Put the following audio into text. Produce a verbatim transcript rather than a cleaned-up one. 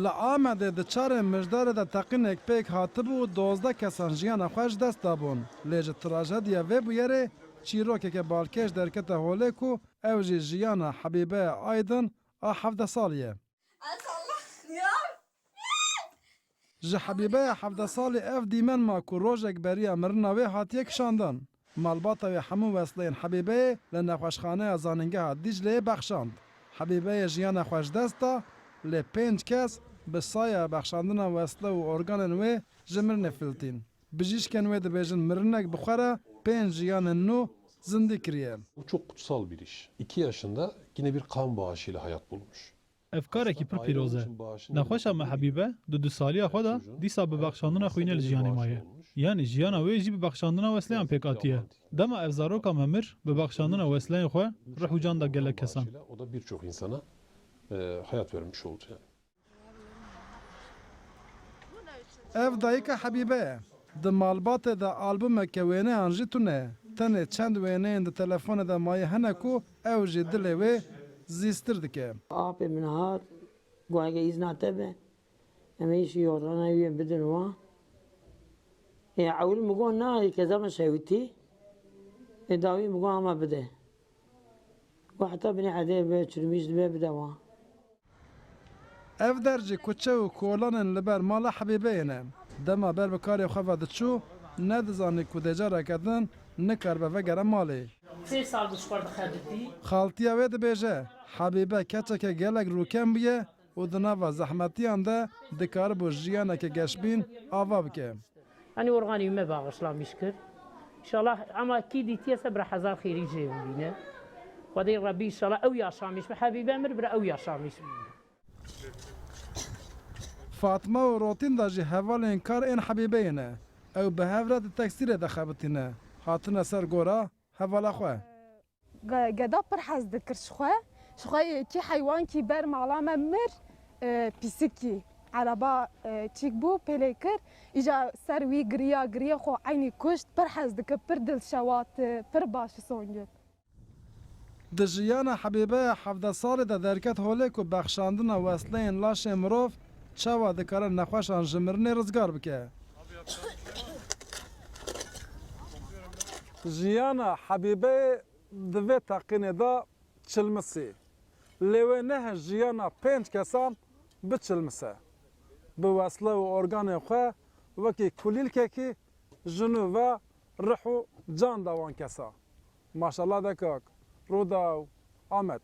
Li Amedê di çarê Mijdarê de teqînek pêk hatibû û dozdeh kesan jiyana xwe ji dest dabûn. Lê ji trajediya vê bûyerê çîrokeke balkêş derkete holê ku ew jî jiyana Hebîbeya Aydin a hevdeh salî ye. Ji Hebîbeya hevdeh salî ev dîmen ma ku rojek beriya mirina wê hatiye kişandin. Malbata wê hemû wesleyên Hebîbeyê li nexweşxaneya Zanîngeha Dîcleyê bexşand. Hebîbeyê jiyana xwe ji dest da, lê pênc kes bi saya bexşandina wesle û organên wê ji mirinê filtîn. Bijîşkên wê dibêjin mirinek bi xwe re pênc jiyanên nû zindî kiriye. Bu çok kutsal bir iş. İki yaşında yine bir kan bağışıyla hayat bulmuş. Ev karekî pir pîroz e. Nexweşa me Hebîbe di du saliya xwe de dîsa bi bexşandina xwînê li jiyanê maye. Yanî jiyana wê jî bi bexşandina wesleyan pêk hatiye. Dema ev zaroka me mir, bi bexşandina wesleyên xwe rih û can da gelek kesan. O da birçok insana, e, hayat vermiş oldu yani. Ev dayika Hebîbe ye. Di malbatê de albumeke wêneyan jî tune ye. Tenê çend wêneyên di telefonê de maye hene ku ew jî dilê wê zîstir dike. Apê min hat, got, heke îzna te be, em ê îşî yorana wî bidin wan. Ê ewil min got, na, ê keza min şewitî. Ê dawî min got, hema bide. Got, heta binê edê be, çirmîş dibe, bide wan. Ev der jî kuçe û kolanên li ber mala Hebîbeyê ne. Dema ber bi karê xwe ve diçû, nedizanî ku dê careke din nikaribe vegere malê. Sê sal bi ji xwe dixebitî. Xaltiya wê dibêje, Hebîbe keçeke gelek rûken bûye û di nava zehmetiyan de dikaribû jiyaneke geşbîn ava bike. Hani organî me bağışlamiş kir. İnşallah ama kî dîtiye se bira hezar xêrî jê bibîne. Xwedê Rebbî inşallah ew yaşamiş bi Hebîbe mir bira ew yaşamiş bi. Fatma û Rotinda jî hevalên kar ên Hebîbeyê ne. Ew bi hev re di tekstîlê de xebitîne. Hatine ser gora hevala xwe. Ge-, geda pir hez dikir ji xwe. Ji xwe yekî heywankî ber mala me mir, e, pîsikî. Ereba, e, çîk bû, pêlê kir. Îca ser wî giriya, giriya xwe eynî kuşt. Pir hez dikir, pir dilşewat, e, pir baş songil. Di jiyana Hebîbeya hevdeh salî de derket holê ku bexşandina wesleyên laşê mirov çawa dikare nexweşan ji mirinê rizgar bike. Jiyana Hebîbeyê di vê teqînê de çilmisî. Lê wê nehe jiyana pênc kesan biçilmise. Bi wesle û organên xwe wekî kulîlkekî ji nû ve rih û can da wan kesa. Maşallah de kak. Rûdaw, Amed.